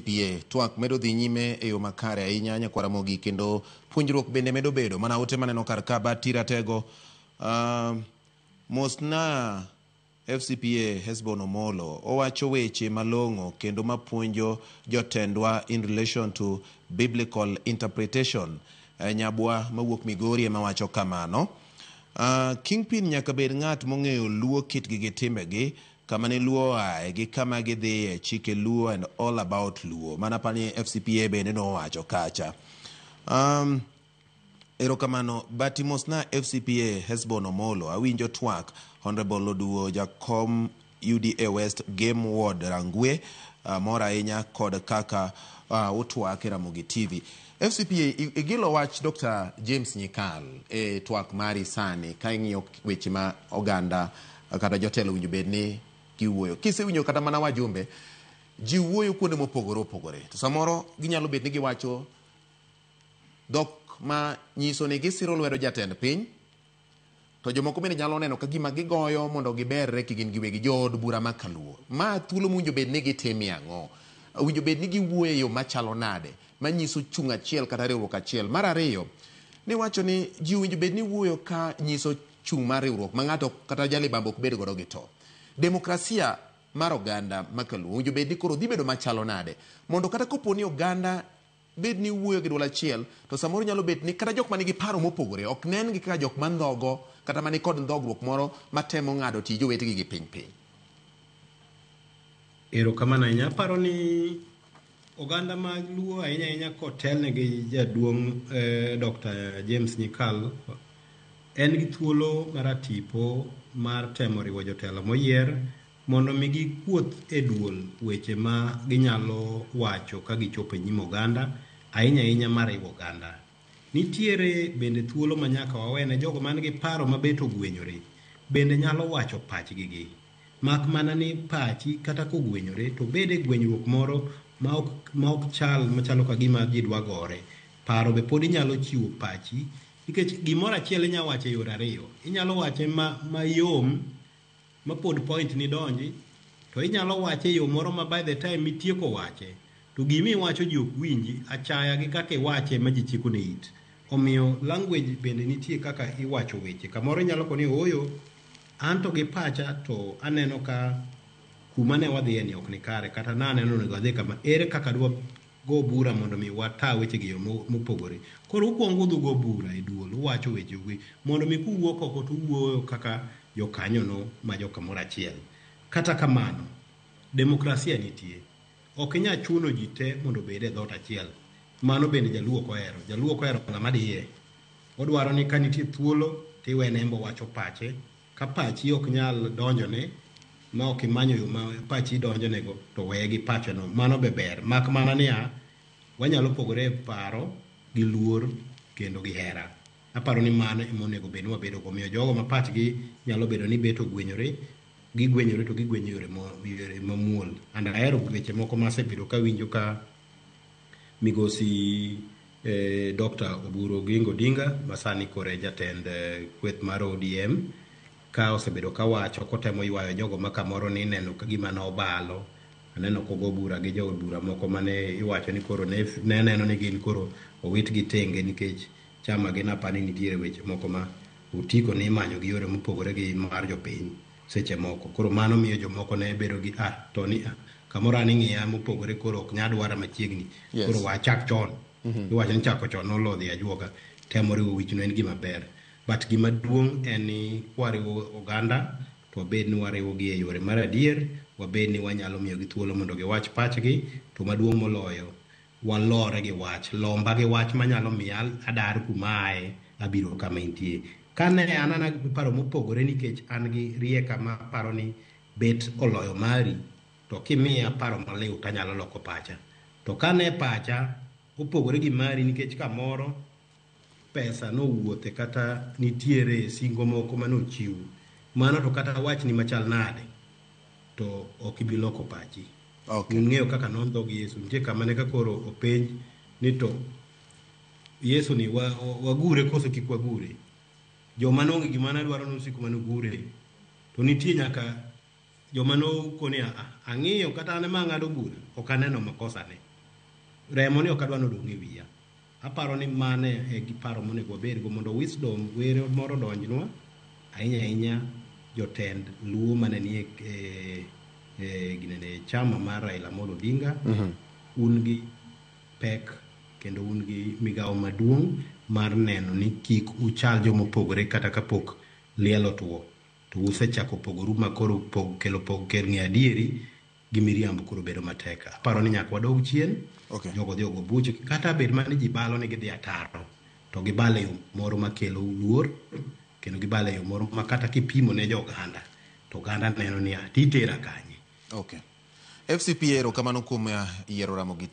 FCPA. Twak medo dhi nyime e yo makare ahinya nyakwar Ramogi kendo puonjruok bende medo bedo. Mana ote maneno kar ka Bati Ratego. Mosna FCPA Hesbon Omolo owacho weche malong'o kendo mapuonjo jotendwa in relation to biblical interpretation. Nyabwa mawuok Migori ema wacho kamano. Kingpin nyaka bed ng'at mong'eyo Luo kitgi gi timbegi, kama ne Luo oaye gi kama gidhiye, chike Luo and all about Luo. Mana pani FCPA bende nowacho kacha. Erokamano Bati mosna FCPA Hesbon Omolo awinjo twak Honorable Oduwo jakom UDA West Game Ward Rangwe mor ahinya kod kaka utwak e Ramogi TV. FCPA igilo wach Dr. James Nyikal e twak mari sani ka ing'iyo weche ma oganda kata jotelo owinjo bed ni giwuoyo. Kisewinjo kata mana wajumbe, ji wuoyo kuonde mopogore opogore. To samoro ginyalo bet ni giwacho dhok ma nyiso ni gisiro lwedo jatend piny to jomoko bende nyalo neno ka gima gigoyo mondo giberre kigin giwegi jood bura ma kaluo. Ma thuolo mowinjo bed ni gitimie ang'o? Owinjo bed ni giwuoyo e yo machalo nade manyiso chung' achiel kata riwruok achiel. Mar ariyo, niwacho ni ji owinjo bed ni wuoyo ka nyiso chung' mar riwruok ma ng'ato kata jalibamba ok bed godo gi to. Demokrasia mar oganda ma kaluo owinjo bed ni koro dhi bedo machalo nade mondo kata kopo ni oganda bed ni wuoyo gi duol achiel to samoro nyalo bet ni kata jok manigi paro mopogore ok nen gi kaka jok mandhogo kata mani kod ndhogruok moro matemo ng'ado tij jowetegi gi piny piny. Erokamano ahinya. Aparo ni oganda mag Luo ahinya ahinya kotelne gi jaduong' Dr. James Nyikal en gi thuolo maratipo mar temo riwo jotelo moyier mondo mi gikuoth e duol weche ma ginyalo wacho ka gichopo e nyim oganda, ahinya ahinya mariwo oganda. Nitiere bende thuolo ma nyaka wawene jogo man gi paro mabet ogwenyore bende nyalo wacho pachgi gi. Mak mana ni pachi kata kogwenyore to bed e gwenyruok moro ma ok chal machalo ka gima ji dwa gore. Paro be pod inyalo chiwo pachi nikech gimoro achiel inyalo wacho e yore ariyo. Inyalo wache mayom ma pod point ni donji to inyalo wache e yo moro ma by the time itieko wache to gimi iwacho ji ok winji achaya gi kaka iwache ma ji chiko ne it. Omiyo language bende nitie kaka iwacho weche. Kamoro inyalo koni ooyo an to gi pacha to aneno ka kuma ne wadhiye ni ok ni kare kata naneno onego adhi kama ere kaka dwa go bura mondo mi wata weche gi yo mopogore. Koro ukwongo udhi go bura e duol uwacho weche gi mondo mi kuwuok oko to uwuoyo kaka jokanyono ma jokamoro achiel. Kata kamano, demokrasia nitie. Ok inyal chuno ji te mondo obed e dhoot achiel. Mano bende jaluo ok ohero. Jaluo ok ohero ng'ama diye. Odwaro ni ka nitie thuolo tiwene en be owacho pache. Ka pachi ok nyal donjone ma ok imanyo yo ma pachi donjonego to weye gi pacheno. Mano be ber. Mak mana niya, wanyalo pogore e paro gi luor kendo gi hera. Aparo ni mano ema onego bed ni wabedo go. Omiyo jogo ma pachgi nyalo bedo ni bet ogwenyore, gigwenyore to gigwenyo yore mamuol. And ahero weche moko masebedo kawinjo ka migosi Dr. Oburu Oginga Odinga ma sani koro e jatend kweth mar ODM ka osebedo kawacho kotemo ywayo jogo ma kamoro ni ineno ka gima nobalo. Aneno kogo bura gi jood bura moko mane iwacho ni koro ne neno ni gin koro owitgi tenge nikech chama gi napani nitiere weche moko ma otiko ni imanyo gi yore mopogore gi mar jopiny seche moko. Koro mano miyo jomoko ne bedo gi to ni kamoro an ing'iya mopogore koro ok nyal dwara machiegni. Yes. Koro wachak chon. Iwacho ni chako chon nolodhi ajuoga. Temo riwo wichno en gima ber. But gima duong' en ni kwariwo oganda to wabed ni wariwo gi e yore mar adier, wabed ni wanyalo miyogi thuolo mondo giwach pachgi, to maduong' moloyo walore gi wach, lomba gi wach manyalo miyo adar kuma aye abiro kama intie. Kane an ana gi paro mopogore nikech an gi rieka ma paro ni bet oloyo mari, to kimiya paro maliw tanyalo loko pacha. To kane pacha opogore gi mari nikech kamoro pesa nowuothe kata nitiere singo moko manochiw, mano to kata wachni machal nade to ok ibi loko pachi. Okay. Ung'eyo kaka nondhog Yesu. Nitie kama ne ka koro openj ni to Yesu ni wagure koso kik wagure. Joma noonge gima ne dwaro nosiko mana gure. To nitie nyaka joma nokoni ang'iyo kata an ema ang'ado bura ok aneno makosane. Remo ni ok adwa nodong' e wiya. Aparo ni mane e gi paro monego wabedgo mondo wisdom were moro odonjnwa ahinya ahinya jotend Luo mane nie ginene chama mar Raila Amolo Odinga. Un gi pek kendo un gi migawo maduong' mar neno ni kik uchal jomopogore kata kapok liel otuo to usechako pogoru ma koro pog, kelo pog kel ng'e adieri gi miriambo koro bedo matek. Aparo ni nyaka wadog chien. Jogo dhi ogo buch kata bed mana ni ji balo ni gidhi ataro to gibalo e yo moro makelo luor kendo gibalo e yo moro ma kata kipimo ne jo oganda to oganda neno ni titera kanye. Okay. FCPA erokamano kuom yiero Ramogi.